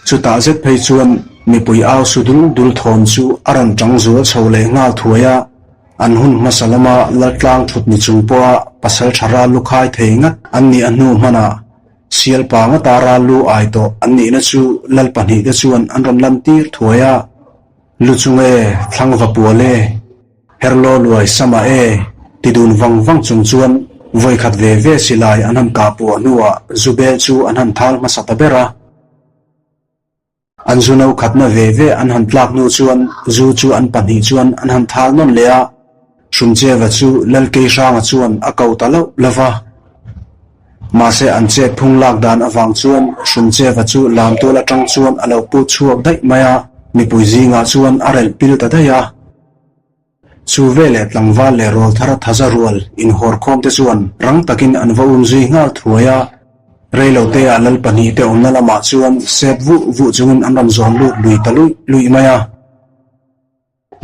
Chutah zet phei chuan mipui au su dul dul thawm chu a rawn tang zual chho leh nghal thuai a, an hun hmasa lama Laltlang thut ni chung pawha pasal tha ral lu khai thei ngat an nih a hnu hmanah sial pa ngata ral lu ai tawh an nihna chu Lal pahnihte chuan an rawn lantir thuai a. Lu chung e, thlang va pual e, herlaw luai sama e, ti dun vang vang chung chuan vawi khat ve ve silai an han kah puah hnuah zu bel chu an han thal hmasa ta ber a. An zu no khatna ve ve an han tlak hnu chuan zu chu an pahnih chuan an han thal nawn leh a. Hrumcheva chu Lalkeihranga chuan a ko ta loh lo va. Mahse an chet phung lak dan avang chuan Hrumcheva chu lamtual atang chuan a lo put chhuak daih mai a, mipui zingah chuan a relh pil ta daih a. Chu veleh tlangval leh rawlthar thaza rual inhawrkhawm te chuan rang takin an va um zui nghal thuai a. Reilote ah lal pahnihte awmna lamah chuan sep vuh vuh chungin an rawn zawn lut lui ta luih luih mai a.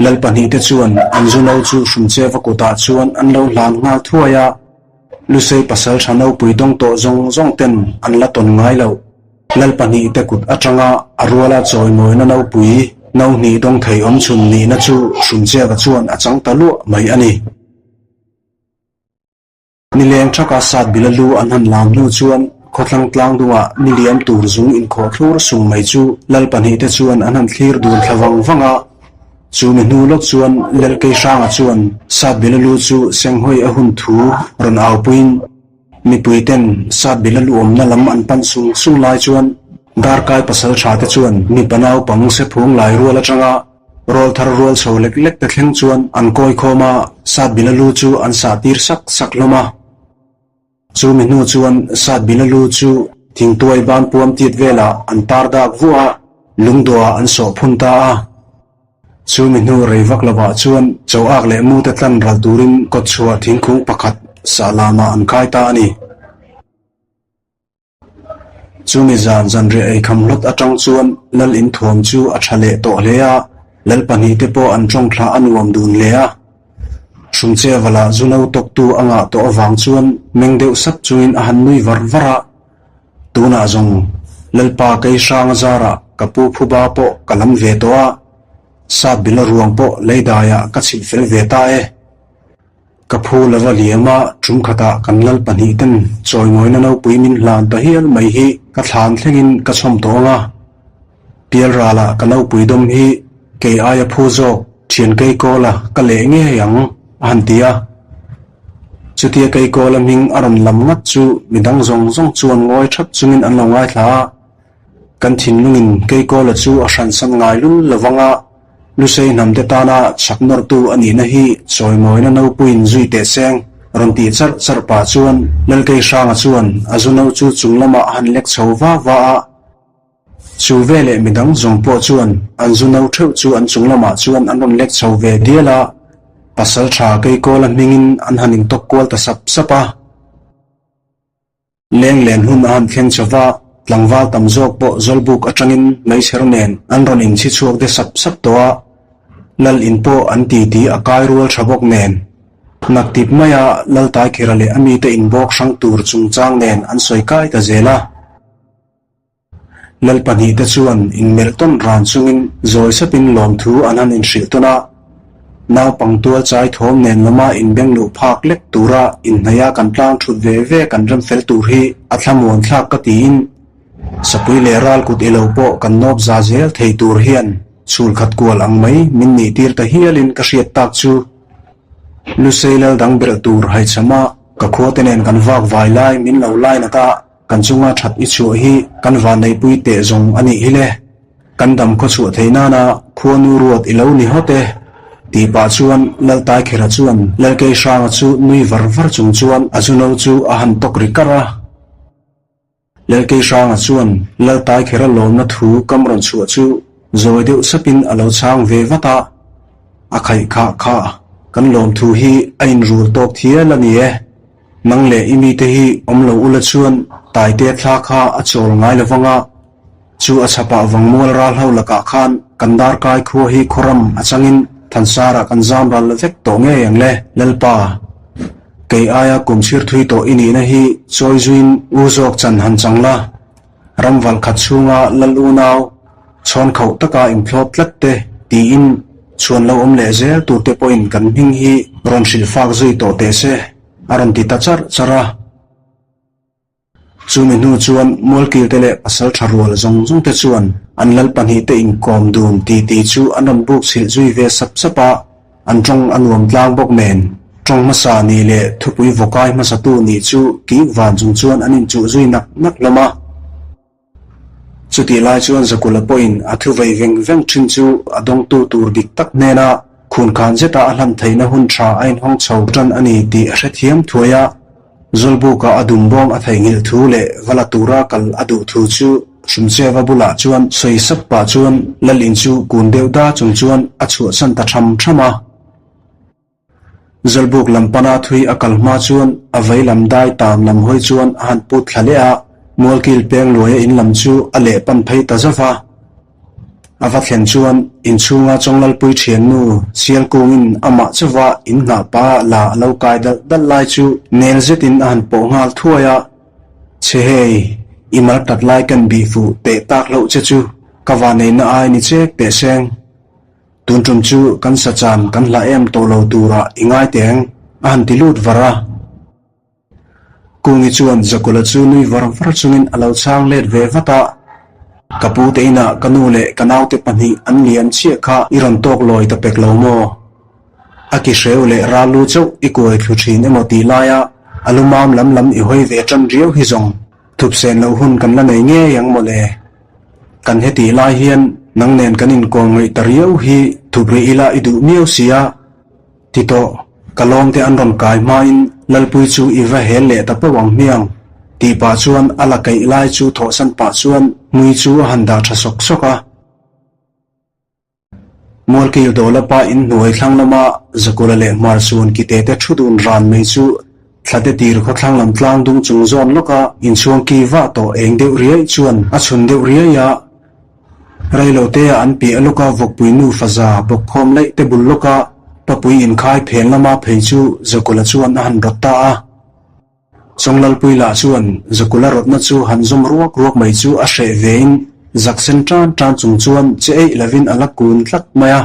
Lal pahnihte chuan an zu no chu Hrumcheva kutah chuan an lo hlan nghal thuai a, Lusei pasal tha nopui dawng tawh zawng zawng ten an la tawn ngai loh. Lal pahnihte kut atanga a ruala chawimawina nopui no hnih dawng thei awmchhun nihna chu Hrumcheva chuan a chang ta luah mai a ni. Nileng thaka sat bila lu an han lam hnu chuan khawthlang tlang dungah niliam tur zung inkhawh thlur sung mai chu lal pahnihte chuan an han thlir dun thla vang vang a. Chu mi hnu lawk chuan Lalkeihranga chuan sat bila lu chu senghawi a hun thu rawn aupuiin mipuiten sat bila lu awmna lam an pan sung sung lai chuan darkai pasal tha te chuan mipa naupang sephung lai rual atanga Rawl thar rual chho lek lek te thleng chuan an kawi khawm a, sat bila lu chu an sah tir sak sak hlawm a. Chu mi hnu chuan sat bila lu chu thingtuai ban puam tit velah an tar dak vuah a, lungdawhah an sawh phun ta a. Chu mi hnu rei vak lovah chuan chaw ak leh mu te tlan ral turin kawtchhuah thingkung pakhat sah lamah an khai ta a ni. Chumi zan zanriah eikham hlawt atang chuan Lal inthuam chu a tha leh tawh hle a, Lal pahnihte pawh an tawng thla a nuam dun hle a. Hrumchevala zu no tawktu a ngah tawh avang chuan meng deuh sap chungin a han nui var var a, Tunah zawng Lalpa kei hranga zarah ka pu phuba pawh ka lam ve tawh a, sat bila ruang pawh leidaiah ka chhilh fel ve ta e. Ka phu lova liam a, tum khatah kan lal pahnih ten chawimawina nopui min hlan ta hial mai hi ka thlan thlengin ka chhawm tawh ang a. Pialralah ka nopui dawm hi kei aia phu zawk thian Keikawla ka leh ngei ang a han ti a. Chutia Keikawla hming a rawn lam ngat chu midang zawng zawng chuan ngawi thap chungin an lo ngaithla a. Kan thinlungin Keikawla chu a hransan ngai lul lovang a. Lusei hnamte tana chak nawrtu a nihna hi chawimawina nopuiin zui teh seng rawn tih charh charh pah chuan Lalkeihranga chuan a zu no chu chung lamah a han lek chho va va a. Chu veleh midang zawng pawh chuan an zu no theuh chu an chung lamah chuan an rawn lek chho ve dial a, Pasaltha Keikawla hmingin an han intawk kual ta sap sap a. Leng len hun a han thleng chho va, tlangval tam zawk pawh Zawlbuk atangin meichher nen an rawn inchhi chhuak de sap sap tawh a, Lal in pawh an ti ti a kai rual tha bawk nen. Naktip maia Lal Taikhira leh a mite inbawk hrang tur chungchang nen an sawi kai ta zel a. Lal pahnihte chuan inmelh tawn ran chungin zawi sapin lawmthu an han inhrilh tawn a. Naupang tual chai thawm nen lama inbeng luh phak lek tura inhnaia kan tlang thut ve ve kan rem fel tur hi a thlamuan thlak ka tiin sapui leh ral kut ilo pawh kan nawp za zel thei tur hian chhul khat kual ang mai min nih tir ta hialin ka hriat tak chu Lusei lal dang belh tur haichhama ka khuate nen kan vak vai lai min lo lainat a. Kan chunga that i chhuah hi kan vanneihpui teh zawng a nih hi le. Kan dam khaw chhuah theih nana khuanu ruat i lo ni hawt e, tih pah chuan Laltaikhera chuan Lalkeihranga chu nui var var chung chuan a zu no chu a han tawk ri karh a. Lalkeihranga chuan Laltaikhera lawmna thu kam rawn chhuah chu zawi deuh sapin a lo chhang ve vat a, A khaih khah khah, kan lawmthu hi a inrul tawk thial a ni e. Nang leh i mite hi awm lo ula chuan Taite thla kha a chawl ngai lo vang a, chu a chhapah Vangmual ral ho lakah khan kan darkai khua hi khawram a changin Thansarah kan zam ral la vek tawh ngei ang le, Lalpa. Kei aia kum chhir thui tawh i nihna hi chawi zuiin u zawk chan han chang la. Ramval khat chhunga lal unau chhawn khauh taka inthlawp tlat te tiin chhuan lo awm leh zel tur te pawhin kan hming hi rawn hrilh fak zui tawh teh se, a rawn ti ta charh charh a. Chumi hnu chuan Mualkilte leh pasal tha rual zawng zawng te chuan an lal pahnihte inkawm dun ti ti chu an rawn buk chhilh zui ve sap sap a, an tawng a nuam tlang bawk nen tawng hmasa nih leh thupui vawkai hmasatu nih chu kik van chung chuan an inchuh zui nak nak hlawm a. Chutih lai chuan Zakula pawhin a thu vei veng veng thin chu a dawngtu tur dik tak hnena khunkhan zeta a hlan theihna hun tha a inhawng chho tan a ni tih a hrethiam thuai a. Zawlbuka a dum bawm a theihnghilh thu leh va la tura kal a duh thu chu Hrumcheva bulah chuan sawi sap pah chuan Lalin chu kun deuh da chung chuan a chhuahsan ta tham tham a. Zawlbuk lam pana thui a kal hma chuan a vei lam dai tam lam hawi chuan a han put thla leh a, Mualkil peng luaia in lam chu a leh pan phei ta zauh va. A va thlen chuan inchhunga Chawnglalpui thiannu Sialkungin amah chauva in nghah pa la a lo kai dalh dalh lai chu nel zetin a han pawh nghal thuai a, Che hei, i mal tat lai kan bih fuh teh tak hlauh che chu ka vaneihna ai ni chek teh seng. Tun tum chu kan sa chan kan hlah em tawh lo turah i ngai teng, a han ti lut var a. Kungi chuan Zakula chu nui var var chungin a lo chhang let ve vat a, Ka pu te inah ka nu leh ka naute pahnih an liam chiah kha i rawn tawk lawi ta pek lo maw? A ki hreu leh ral lu chauh i kuai thlu thin emaw tih laia a lu mam lam lam i hawi ve tan riau hi zawng thupsen loh hun kan la nei ngei ang mawle. Kan hetih lai hian nang nen kan inkawm ngaih ta riau hi thup rih ila i duh miau si a. Ti tawh, ka lawmte an rawn kai hmain Lalpui chu i va hel leh ta pauh ang hmiang, tih pah chuan a la keih lai chu thawhsan pah chuan hmui chu a han dah tha sawk sawk a. Mualkil Dawla pa in hnuai thlang lama Zakula leh Hmarchhuan kite te thu dun ran mai chu thlate tir khawthlang lam tlang dung chung zawn lawka inchhuang ki vah tawh eng deuh riai chuan a chhun deuh riai a. Reilotea an piah lawka vawkpui nu faza bawk khawm laih te bul lawka papui inkhai phen lama phei chu Zakula chuan a han rawt ta a. Chawnglalpui lah chuan Zakula rawtna chu han zawm ruak ruak mai chu a hreh vein zak sen tan tan chung chuan che eih lovin a la kun tlat mai a.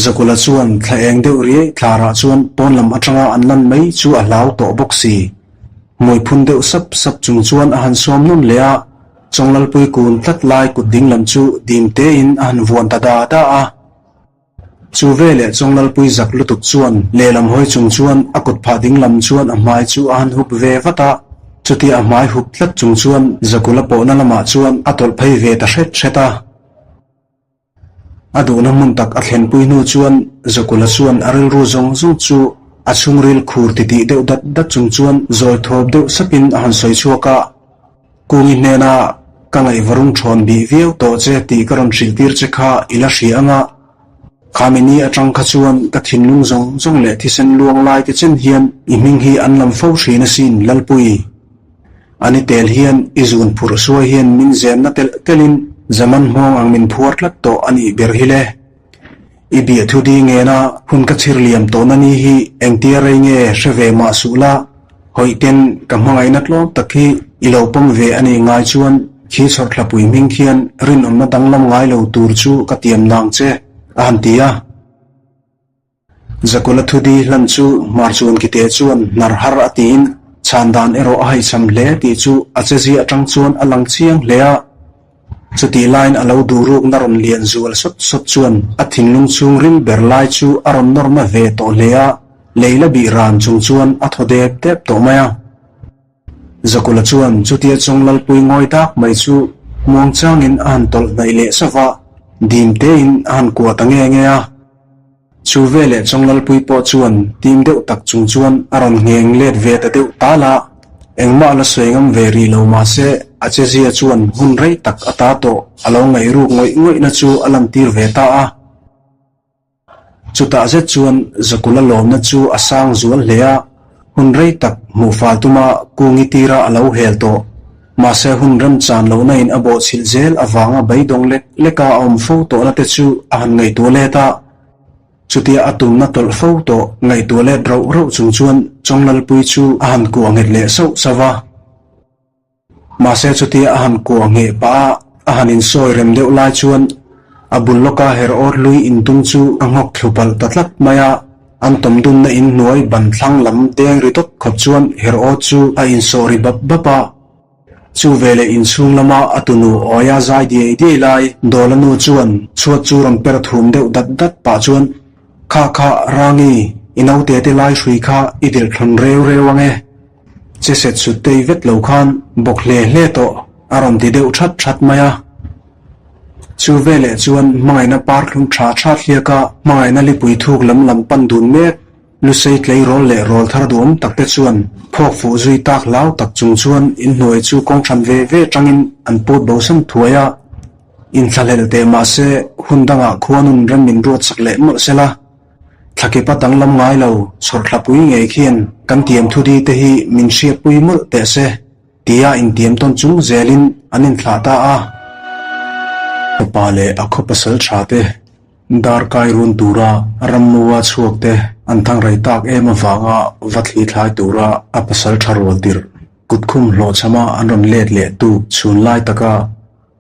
Zakula chuan thla eng deuh riai thlarah chuan pawn lam atanga an lan mai chu a hlau tawh bawk si. Hmui phun deuh sap sap chung chuan a han sawm nawn leh a, Chawnglalpui kun tlat lai kut ding lam chu dim tein a han vuan ta da da a. Chu veleh Chawnglalpui zak lutuk chuan lehlam hawi chung chuan a kut phah ding lam chuan a hmai chu a han hup ve vat a, chutia a hmai hup tlat chung chuan Zakula pawhna lamah chuan a tawlh phei ve ta hret hret a. A duhna hmun tak a thlenpui hnu chuan Zakula chuan a rilru zawng zawng chu a chhungril khur titih deuh dat dat chung chuan zawi thawp deuh sapin a han sawi chhuak a, Kungi hnena ka ngaihvarung thawn bih viau tawh che tih ka rawn hrilh tir che kha i la hria ang a, khami ni atang kha chuan ka thinlung zawng zawng leh thisen luang lai te chen hian i hming hi an lam fo hrin asin Lalpui. A ni tel hian i zun phurh suai hian min zemna telh telhin zaman hmawng ang min phuar tlat tawh a nih ber hi le. I biahthu di ngena hun ka chhir liam tawhna ni hi engtia rei nge hre ve mah suh la, hawihten ka hmangaihna tlawm tak hi i lo pawm ve a nih ngai chuan khi chhawrthlapui hming khian rinawmna danglam ngai lo tur chu ka tiam nang che, a han ti a. Zakula thudi hlan chu Hmarchuan kite chuan hnar har a tiin chhan dan erawh a haihcham hle tih chu a chezi atang chuan a lang chiang hle a. Chutih laiin a lo duh rukna rawn lian zual sawt sawt chuan a thinlung chhungril ber lai chu a rawn nawr na ve tawh hle a, lei la bih ran chung chuan a thaw dep dep tawh mai a. Zakula chuan chutia chung Lalpui ngawi dak mai chu muang changin a han tawlh hnaih leh sava, dim tein a han kuah ta nge nge a. Chu veleh Chawnglalpui pawh chuan tim deuh tak chung chuan a rawn ngheng let ve ta deuh tal a, engmah la sawi ngam ve rih lo mahse a chezia chuan hun rei tak a ta tawh a lo ngaih ruk ngawih ngawihna chu a lantir ve ta a. Chutah zet chuan Zakula lawmna chu a sang zual hle a, hun rei tak hmuh fal tuma Kungi tira a lo hel tawh. Mahse hun remchan lohna in a bawhchhilh zel avanga beidawng lek leka a awm fo tawhna te chu a han ngaihtuah let a. Chutia a tumna tawlh fo tawh ngaihtuah let rauh rauh chung chuan Chawnglalpui chu a han kuah nghet leh sauh sauh a. Mahse chutia a han kuah ngheh pah a, a han insawi rem deuh lai chuan a bul lawka her awt lui intung chu a nghawk thlu palh ta tlat mai a, an tawm dunna inhnuai ban thlang lam deng ri dawt khawp chuan her awt chu a insawh ri bap bap a. Chu veleh inchhung lama a tunu awia zai diai diai lai Dawla nu chuan chhuat chu rawn per thum deuh dat dat pah chuan, Kha kha Rangi, i naute te lai hrui kha i delh thlawn reu reu ang e. Che set sut tei vet lo khan bawk hle hle tawh a rawn ti deuh that that mai a. Chu veleh chuan hmangaihna par thlum tha tha thliaka hmangaihna lipui thuk lam lam pan dun mek Lusei tleirawl leh rawl thar duhawm tak te chuan phawk fuh zui tak hlau tak chung chuan inhnuai chu kawng hran ve ve tangin an put bo san thuai a. Inthlahlel teh mah se hun dangah khuanun rem min ruat sak leh mawlh se la. Thlakipa danglam ngai lo chhawrthlapui ngei khian kan tiam thudi te hi min hriatpui mawlh teh se tia intiam tawn chung zelin an inthlah ta a. Fapa leh a khaw pasal tha te Darkai run tura rammua chhuak te an thang rei tak em avanga va thli thlai tura a pasal tha rual tirh kutkhum hlawhchhama an rawn let leh tuk chhun lai taka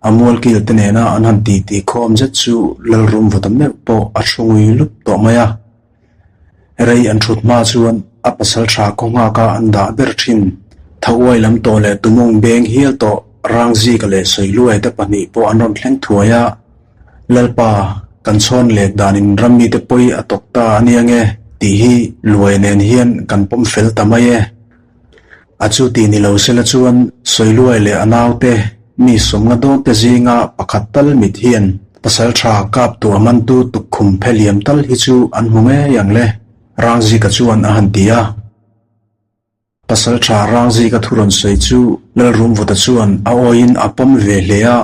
a mualkil te nena an han ti ti khawm zet chu Lalrum vawta meuh pawh a thu ngui lup tawh mai a. Rei an thut hma chuan a pasal tha khaw nghaka an dah ber thin. Tha uai lam tawh leh tumawng beng hial tawh Rangzika leh Sawiluai te pahnih pawh an rawn thleng thuai a. Lalpa, kan chhawn lek danin rammite pawi a tawk ta a nia nge tih hi Luai nen hian kan pawm fel ta mai e. A chu ti ni lo sela chuan Sawiluai leh a naute mi sawmnga dawnte zinga pakhat tal mit hian pasal tha kap tuah mantu tukkhum phe liam tal hi chu an hmu ngei ang le, Rangzika chuan a han ti a. Pasal tha Rangzika thu rawn sawi chu Lalrumvuta chuan a awiin a pawm ve hle a,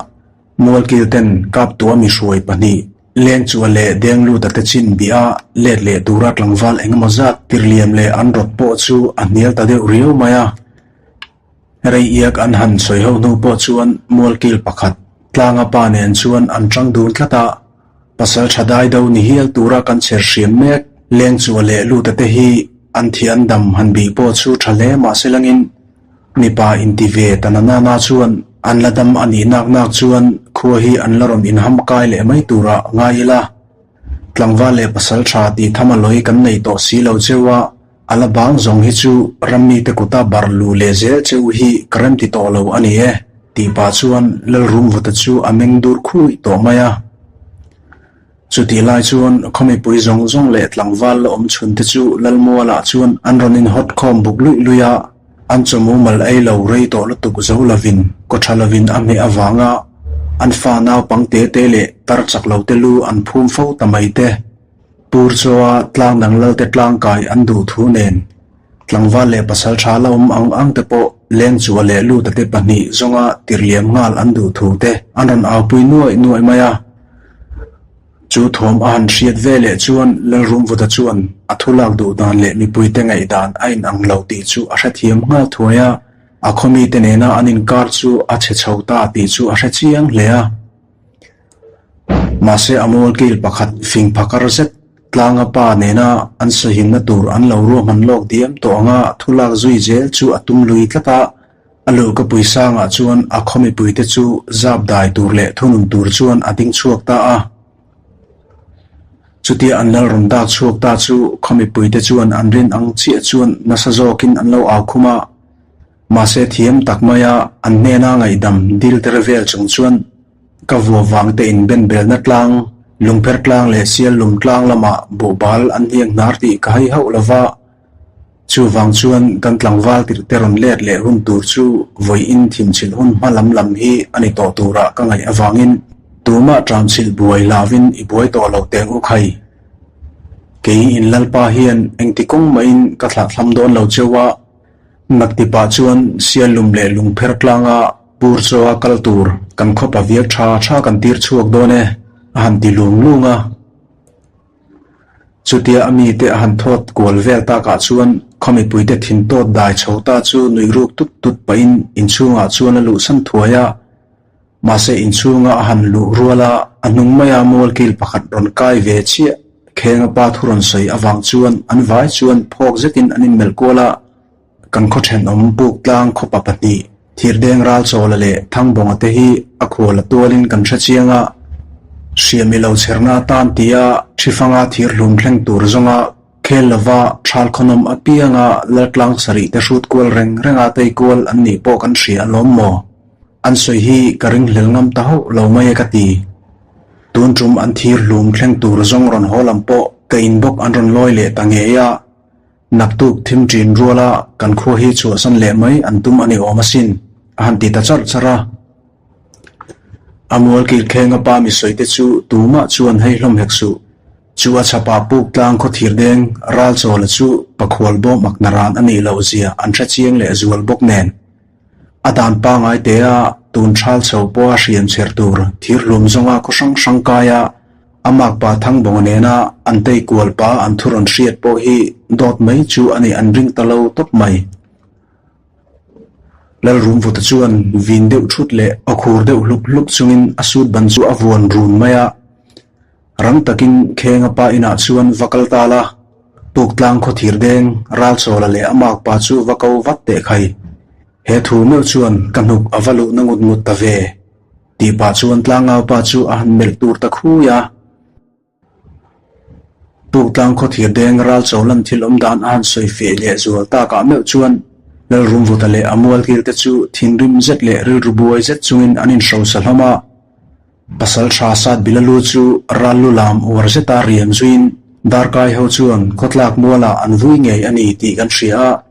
Mualkil ten kap tuah mi hruai pahnih Lengchua leh Dengluta te chin bih a let leh tura tlangval engemaw zat tirliam leh an rawt pawh chu a hnial ta deuh riau mai a. Rei iak an han sawi ho hnu pawh chuan mualkil pakhat tlanga pa nen chuan an tang dun tlat a, pasal tha dai do ni hial tura kan chher hriam mek Lengchua leh Luta te hi an thi an dam han bih pawh chu tha hle mahse langin Mipa inti ve ta na na na chuan an la dam a nih nak nak chuan khua hi an la rawn inham kai leh mai turah ngai ila. Tlangval leh pasal tha tih tham a lawi kan nei tawh si lo cheu a, a la bang zawng hi chu rammite kuta bar lu leh zel cheu hi ka rem ti tawh lo a ni e, tih pah chuan Lalrumvuta chu a meng dur khui tawh mai a. Chutih lai chuan khaw mipui zawng zawng leh tlangval la awm chhun te chu Lalmualah chuan an rawn inhawt khawm buk luih luih a, an chaw mumal ei lo rei tawh lutuk zo lovin kaw tha lovin a hmeh avanga an fa naupang te te leh tar chak lo te lu an phum fo ta mai te. Pur chawa tlang dang lal te tlangkai an duh thu nen Tlangval leh pasal tha la awm ang ang te pawh leng chu a leh lut a te pahnih zawnga tirliam nghal an duh thu te an rawn aupui nuaih nuaih mai a. Chu thawm a han hriat ve leh chuan Lalrumvuta chuan a thu lak duh dan leh mipuite ngaihdan a inang lo tih chu a hrethiam nghal thuai a, a khawmite nena an inkar chu a chhe chho ta tih chu a hre chiang hle a. Mahse a mualkil pakhat fing phakar zet tlanga pa nena an sahinna tur an lo ruahman lawk diam tawh anga thu lak zui zel chu a tum lui tlat a, a luhkapui sangah chuan a khaw mipuite chu zap dai tur leh thunun tur chuan a ding chhuak ta a. Chutia an lal rawn dak chhuak ta chu khaw mipuite chuan an rin ang chiah chuan nasa zawkin an lo au khum a. Mahse thiam tak maia an hnena ngaihdam dil tel vel chung chuan ka vua vang te in ben belna tlang, lungpher tlang leh sial lum tlang lamah buhbal an hniang hnar tih ka hai hauh lova. Chuvang chuan kan tlangval tirh te rawn let leh hun tur chu vawiin thimchhilh hun hma lam lam hi a ni tawh turah ka ngaih avangin tumah tramchhilh buai lavin i buai tawh lo teng u khai. Kei in Lalpa hian engti kawng mahin ka thlahthlam dawn lo cheu a, Naktipah chuan Sialum leh Lungpher tlanga pur chaw a kal tur kan khawpa viak tha tha kan tir chhuak dawn e, a han ti lung lung a. Chutia a mite a han thawt kual vel takah chuan khaw mipuite thin tawt dai chho ta chu nuih ruk tut tut pahin inchhungah chuan a luhsan thuai a. Mahse inchhunga a han luh rual a, a hnung maia mualkil pakhat rawn kai ve chiah Khenga pa thu rawn sawi avang chuan an vai chuan phawk zetin an inmelh kual a, kan khaw thenawm puk tlang khawpa pahnih. Thirdeng Ralchawla leh Thangbawnga te hi a khual a tualin kan hre chiang a, hriam i lo chherna atan tia ṭhifanga thir hlum thleng tur zawnga khel lova ṭhal khawnawm apianga Laltlang sarih te hrut kual reng renga tei kual an nih pawh kan hria alawm maw? An sawi hi ka ringhlel ngam ta hauh lo mai e ka ti. Tun ṭum an thir hlum thleng tur zawng rawn haw lam pawh ka in bawk an rawn lawi leh ta ngei a. Naktuk thim ṭin ruala kan khua hi chhuahsan leh mai an tum a ni awm asin, a han ti ta charh charh a. A mual kil khenga pa mi sawi te chu tumah chuan hei hlawm hek suh. Chu a chhapah puk tlang khaw thir deng ral chawla chu pakhual bawm ak naran a nih loh zia an hre chiang leh zual bawk nen. A dan pangai te a tun thal chho pawha hriam chher tur thir hlum zawnga khaw hrang hrang kaia a makpa Thangbawnga nena an tei kual pa an thu rawn hriat pawh hi dawt mai chu a nih an ring ta lo tawp mai. Lalrumvuta chuan vin deuh thut leh aw khur deuh hlup hlup chungin a sut ban chu a vuan run mai a. Rang takin Khenga pa inah chuan va kal ta la, Tuktlang khaw thir deng Ralchawla leh a makpa chu va ko vat teh khai. He thu meuh chuan ka hnuk a va luhna ngut ngut ta ve, tih pah chuan tlangaupa chu a han melh tur ta khui a. Tuktlang khaw thir deng Ralchawlan thil awm dan a han sawi feh leh zual takah meuh chuan Lalrumvuta leh a mualkil te chu thinrim zet leh rilru buai zet chungin an inhrosa hlawm a. Pasal tha sat bila lu chu ral lu lam uar zeta riam zuiin Darkai ho chuan khawtlak mualah an vui ngei a ni tih kan hria a.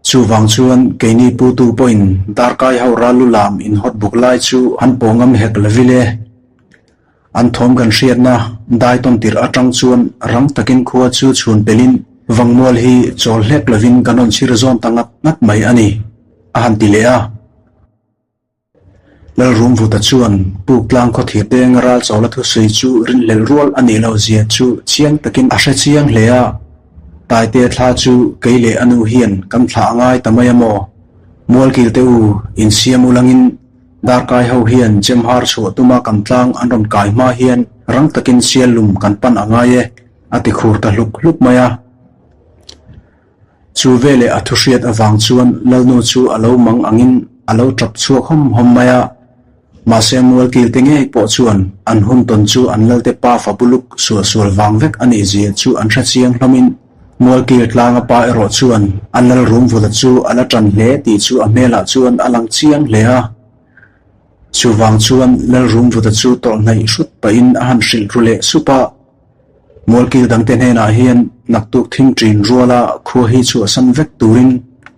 Chuvang chuan keini putu pawhin Darkai ho ral lu lam inhawt buk lai chu an pawh ngam hek lovil e. An thawm kan hriatna dai tawn tirh atang chuan rang takin khua chu chhun pelin Vangmual hi chawl hlek lovin kan rawn chhir zawn ta ngat ngat mai a ni, a han ti leh a. Lalrumvuta chuan Puktlang khaw thir deng ral chawla thusawi chu rinhlelh rual a nih loh zia chu chiang takin a hre chiang hle a, Taite thla chu kei leh a nu hian kan thlah a ngai ta mai a maw? Mualkil te u, insiam ulangin Darkai ho hian chemhar chhuah tuma kan tlang an rawn kai hma hian rang takin sial lum kan pan a ngai e, a ti khur ta hluk hluk mai a. Chu veleh a thuhriat avang chuan Lalnu chu a lo mang angin a lo tap chhuak hawm hawm mai a. Mahse mualkil te ngei pawh chuan an hun tawn chu an Lalte pa fa buluk sual sual vang vek a nih zia chu an hre chiang hlawmin mualkil tlanga pa erawh chuan an Lal Rumvula chu a la tan hle tih chu a hmelah chuan a lang chiang hle a. Chuvang chuan Lal Rumvuta chu tawlh hnaih hrut pahin a han hrilh ru leh sup a. Mualkil dangte hnenah hian naktuk thim ṭin ruala khua hi chhuahsan vek turin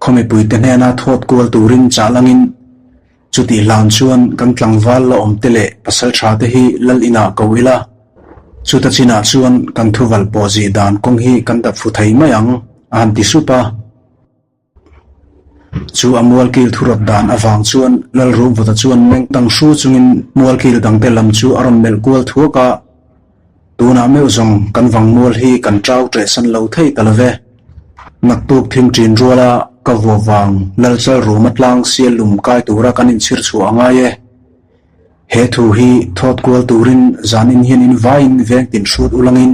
khaw mipuite hnena thawt kual turin chah langin chutih hlan chuan kan tlangval la awmte leh pasal ṭhate hi lal inah ko ila, chuta chinah chuan kan thuval pawh zih dan kawng hi kan dap fu thei mai ang, a han ti sup a. Chu a mualkil thurawt dan avang chuan Lalrumvuta chuan meng dang hru chungin mualkil dangte lam chu a rawn melh kual thuak a, Tunah meuh zawng kan vangmual hi kan ṭau ṭehsan lo thei ta love. Naktuk thim ṭin ruala ka vuah vang Lalchal ruma tlang sial lum kai tura kan inchhir chhuah a ngai e. He thu hi thawt kual turin zanin hian in vaiin veng tin hrut ulangin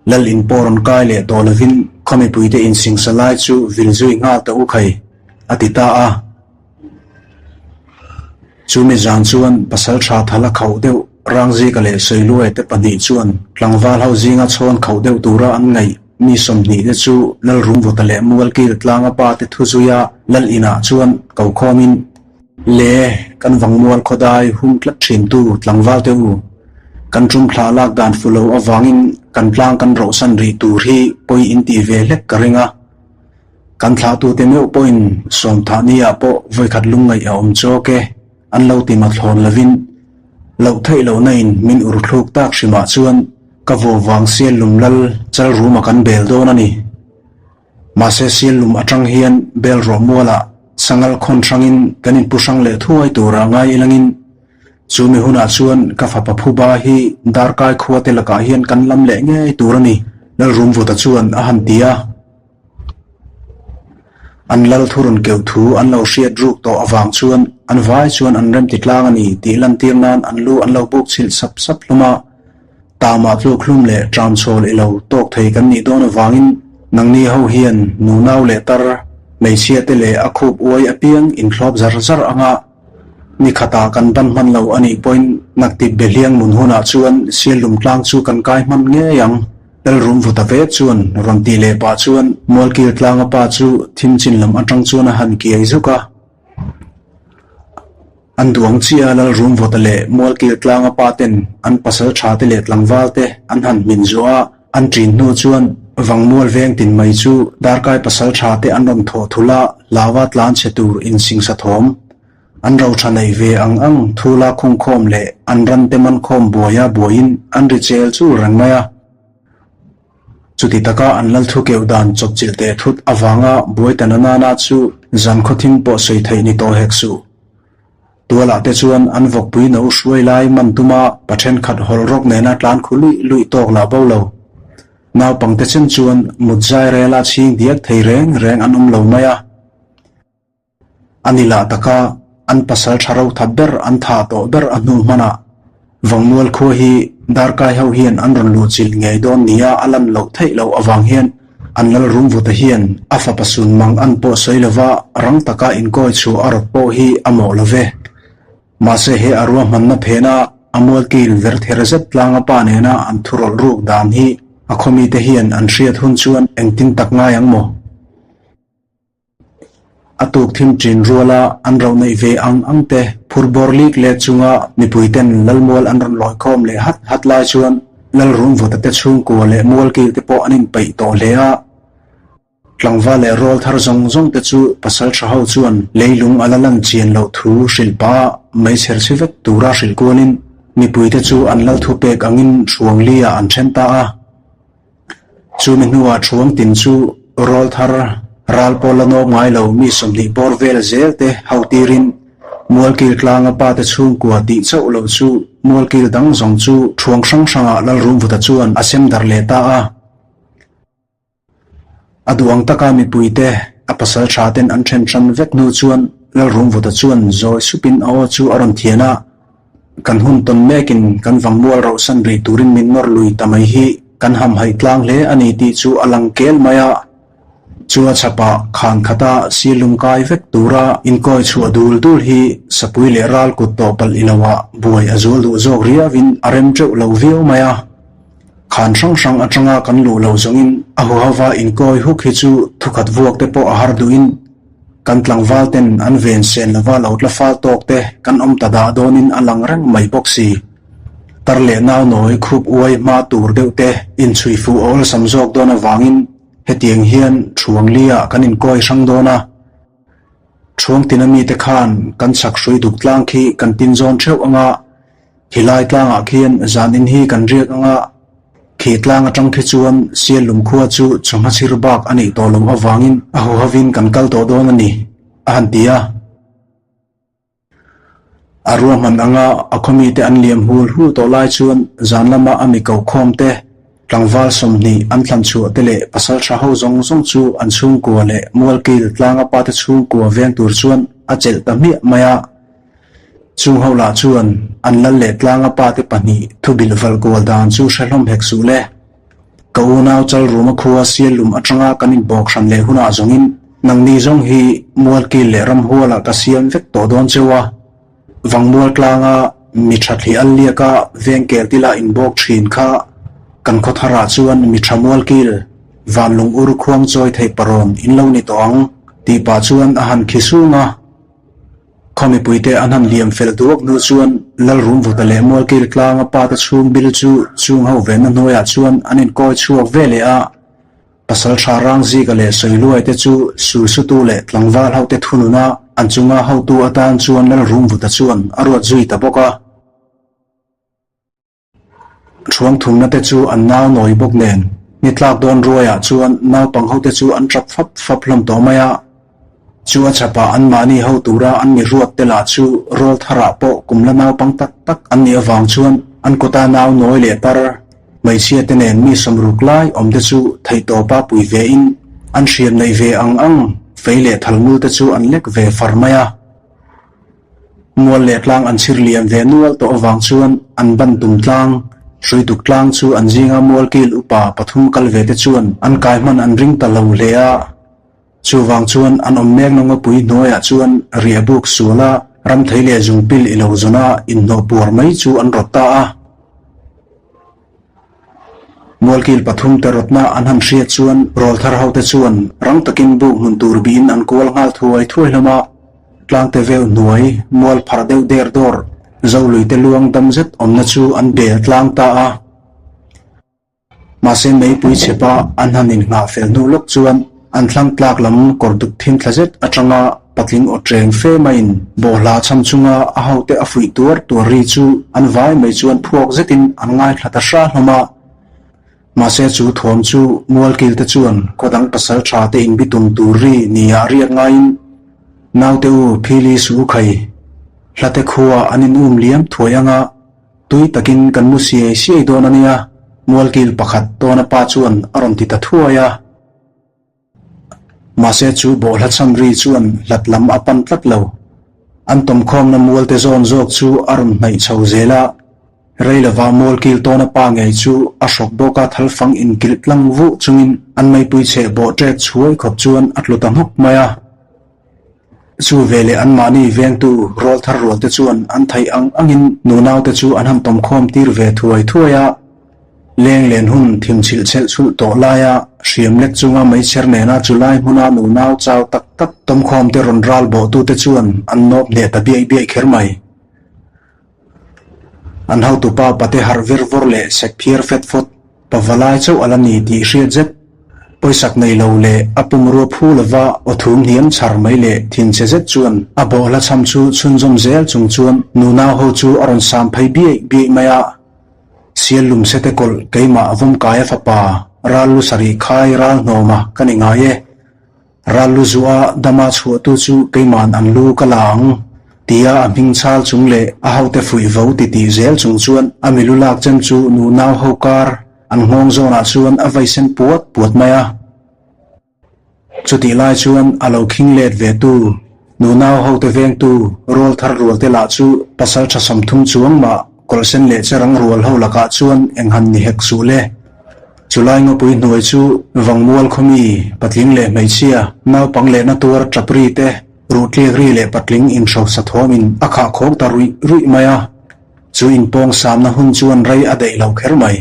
Lal in pawh rawn kai leh tawh lovin khaw mipuite insingsa lai chu vil zui nghal ta u khai, a ti ta a. Chumi zan chuan pasal tha thala khauh deuh Rangzika leh Sawiluai te pahnih chuan tlangval ho zinga chhawn khauh deuh tura an ngaih mi 20 te chu Lal Rumvuta leh Mualkil tlanga pa te thu zuia Lal inah chuan ko khawmin Le, kan vangmual khawdai hum tlat thintu tlangval te u, kan tum thla lak dan fu lo avangin kan tlang kan rohsan rih tur hi pawi in tih ve hlek ka ring a. Kan thlahtute meuh pawhin sawmthah ni ah pawh vawikhat lungngaih a awm chawk e, an lo ti mathlawn lovin loh theih lohna in min ur thluk tak hrimah chuan ka vaw vang sial lum lal chal ruma kan bel dawn a ni. Mahse Siallum atang hian bel rawh mualah sangal khawn hrangin kan inpu hrang leh thuai tura ngai ilangin chu mi hunah chuan ka fapa phuba hi darkai khuate lakah hian kan lam leh ngei tur a ni, Lalrumvuta chuan a han ti a. An lal thu rawn keuh thu an lo hriat ruk tawh avang chuan an vai chuan an remti tlang a ni tih lantir nan an lu an lo buk chhilh sap sap hlawm a. Tamah tluk hlum leh tram chhawl i lo tawk thei kan nih dawn avangin nangni ho hian nunau leh tar. Hmeichhia te leh a khup uai apiang inthlawp zar zar anga ni khatah kan ban hman lo a nih pawhin naktip behliang mun hunah chuan Siallum tlang chu kan kai hman ngei ang. Lalrum vuta ve chuan rawn tih leh pah chuan Mualkil tlanga pa chu thim chin lam atang chuan a han kiai zuk a. An duang chiah a Lalrumvawta leh Mualkil tlanga pa ten an pasal tha te leh tlangval te an han hmin zuah a, an ṭin hnu chuan Vangmual veng tin mai chu darkai pasal tha te an rawn thawh thul a, hlaua tlan chhe tur insingsa thawm an ro tha neih ve ang ang thula khungkhawm leh an ran te man khawm buaia buaiin an ri chel chul reng mai a. Chuti taka an lal thu keuh dan chawpchilh teh thut avanga buai ta na nana chu zan khawthim pawh sawi theih ni tawh hek suh. Tualah te chuan an vawkpui no hruai lai man tuma pa thenkhat hawlh rawk nena tlan khu luih luih tawk lah bo lo. Naupangte chen chuan mut zai rela chhing diak thei reng reng an awm lo mai a. A ni lah taka an pasal tha ro that ber an tha tawh ber a hnu hmanah Vangmual khua hi Darkai ho hian an rawn luhchilh ngei dawn nia a lan loh theih loh avang hian an lal rumvuta hian a fapa sun mang an pawh sawi lova rang taka inkawi chhuah a rawt pawh hi a mawh lo ve. Mahse he a ruahmanna phena a mualkil ver ther zet tlanga pa nena an thurawlh ruk dan hi a khawmite hian an hriat hun chuan engtin tak ngai ang maw? A tuk thim ṭin ruala an ro neih ve ang ang te phur bawr lik let chunga mipuiten Lalmual an rawn lawi khawm leh hat hat lai chuan Lalrumvuta te chhungkua leh Mualkil te pawh an inpeih tawh hle a. Tlangval leh rawl thar zawng zawng te chu pasal tha ho chuan leilung a la lan chian loh thu hrilh pah a meichher chhi vek tura hrilh kualin mipuite chu an lal thu pek angin Hruangli ah an then ta a. Chumi hnuah Thuang tin chu rawl thar ral pawl la nawm ngai lo mi 20 bawr vel zel te ho tirin Mualkil tlanga pa te chhungkua tih chauh lo chu Mualkil dang zawng chu Thuang hrang hrangah Lalrumvuta chuan a sem darh leh ta a. A duh ang taka mipuite a pasal tha ten an then hran vek hnu chuan Lalrumvuta chuan zawi supin a aw chu a rawn thian a. Kan hun tawn mekin kan vangmual rauhsan rih turin min nawr lui ta mai hi kan hamhaih tlang hle a ni tih chu a lang kel mai a. Chu a chhapah khan khata silum kai vek tura inkawi chhuah dul dul hi sapui leh ral kut tawh palh i loah buai a zual duh zawk riauin a rem teuh lo viau mai a. Khan hrang hrang atanga kan luh lo zawngin a huhava inkawi huk hi chu thukhat vuak te pawh a har duhin Kan tlangval ten an ven sen lova lo tla fal tawk te kan awm ta dah dawnin a lang reng mai bawk si. Tar leh nau nawi khup uai hma tur deuh te inchhui fuh a awlsam zawk dawn avangin hetiang hian Thuang li ah kan inkawi hrang dawn a. Thuang tina mite khan kan chhak hrui duk tlang khi kan tin zawn theuh anga Khilai tlangah khian zan in hi kan riak anga khi tlang atang khi chuan Siallum khua chu chawhma chhir bak a nih tawh loh avangin a huhovin kan kal tawh dawn a ni, a han ti a. A ruahman anga a khawmite an liam hul hul tawh lai chuan zan lama a mi kokhawm te, tlangval 20 an thlan chhuah te leh pasal tha ho zawng zawng chu an chhungkua leh Mualkil tlanga pate chhungkua veng tur chuan a chelh ta hmiah mai a. Chung ho lah chuan an lal leh tlanga pate pahnih thubilh valh kual dan chu hre hlawm hek suh le. Ka unau Chalruma khua Siallum atanga kan inbawk hran leh hunah zawngin nangni zawng hi Mualkil leh Ramhualah ka siam vek tawh dawn cheu a. Vangmual tlanga mi tha thli al liaka vengkel tila inbawk thin kha kan khaw tharah chuan mi tha Mualkil Vanlung ur khuang chawi theih parawn in lo ni tawh ang tih pah chuan a han khi sung a. Khaw mipuite an han liam fel duak hnu chuan Lalrumvuta leh Mualkil tlanga pate chhung bil chu chung ho venna hnuaiah chuan an inkawi chhuak ve leh a. Pasal tha Rangzika leh Sawiluaite chu sulsutu leh tlangval hote thununa an chunga hotu atan chuan Lalrumvuta chuan a ruat zui ta bawk a. Thuang thumna te chu an nau nawi bawk nen, ni tlak dawn ruaiah chuan naupang hote chu an tap fap fap hlawm tawh mai a. Chu a chhapah anmahni ho tura an mi ruat te lah chu rawl tharah pawh kum la naupang tak tak an nih avang chuan an kawta nau nawi leh tar hmeichhia te nen mi 60 lai awm te chu theihtawpa pui ve in an hriat neih ve ang ang fei leh thalmul te chu an lek ve far mai a. Mual leh tlang an chhir lian ve nual tawh avang chuan an ban tum tlang, Hruituk tlang chu an zinga mualkil upa pathum kal ve te chuan an kai hman an ring ta lo hle a. Chuvang chuan an awm mek na ngawpui hnuaiah chuan riah buk suala ramthei leh zungpil i lo zawn a inhnawh puar mai chu an rawt ta a. Mualkil pathumte rawtna an han hriat chuan rawlthar hote chuan rang takin buk hmun tur bihin an kual nghal thuai thuai hlawm a. Tlangte veu hnuai mual pharh deuh der dawr Zoluite luang dam zet awmna chu an bel tlang ta a. Mahse meipui chhepa an han inngah fel hnu lawk chuan an thlang tlak lam kawr duk thim thla zet atanga patling aw ṭeng fe maiin bawhhla cham chunga a hote a fuih tuar tuar ri chu an vai mai chuan phuak zetin an ngaithla ta hra hlawm a. Mahse chu thawm chu mualkil te chuan khaw dang pasal tha te inbitum tur ri nia riak ngaiin naute u phili su khai hlate khua an in um liam thuai anga Tui takin kan mu siai siai dawn a nia, mualkil pakhat tawna pa chuan a rawn ti ta thuai a. Mahse chu bawhhla chham ri chuan hlat lam a pan tlat lo. An tawmkhawmna mualte zawn zawk chu a rawn hnaih chho zel a. Rei lova mualkil tawna pa ngei chu a hrawk bawk a thalfang inkilh tlang vuh chungin an meipui chheh bawh ṭek chhuai khawp chuan a tlu ta hnawk mai a. Chu veleh anmahni vengtu rual thar rualte chuan an theih ang angin nunaute chu an han tawmkhawm tir ve thuai thuai a. Leng len hun thim chhilh chhelh chhulh tawh laia hriam lek chunga meichher nena chu lai hmuna nunau chau tak tak tawmkhawmte rawn ral bawhtute chuan an nawp hneh ta biaih biaih kher mai. An hotupa pate harh vir vawr leh sek phiar fet fawt pavalai chauh a la ni tih hriat zet. Pawisak nei lo leh a pumrua phu lova aw thum hniam chhar mai leh thinchhe zet chuan a bawhhla chham chu chhunzawm zel chung chuan nunau ho chu a rawn sam phei biaih biaih mai a. Sial lum sete kawlh keimah vawmkaia fapa ral lu sarih khai ral hnawma ka ni ngai e. Ral lu zuah dama chhuahtu chu keiman an lu ka la ang, tia a hming chhal chung leh a hote fuih vo ti tih zel chung chuan a milu lak chem chu nunau ho kar an nghawng zawnah chuan a vei sen puat puat mai a. Chutih lai chuan a lo khing let ve tu nunau hote vengtu rual thar rualte lah chu pasal tha 30 chuang mah kawlhsen leh cherang rual ho lakah chuan eng han ni hek suh le. Chulai ngawpui hnuai chu Vangmual khawmi, patling leh hmeichhia, naupang lehna tuar tap ri te, ruhtliak ri leh patling inhrosa thawmin a khah khawk ta ruih ruih mai a. Chu inpawng samna hun chuan rei a daih lo kher mai.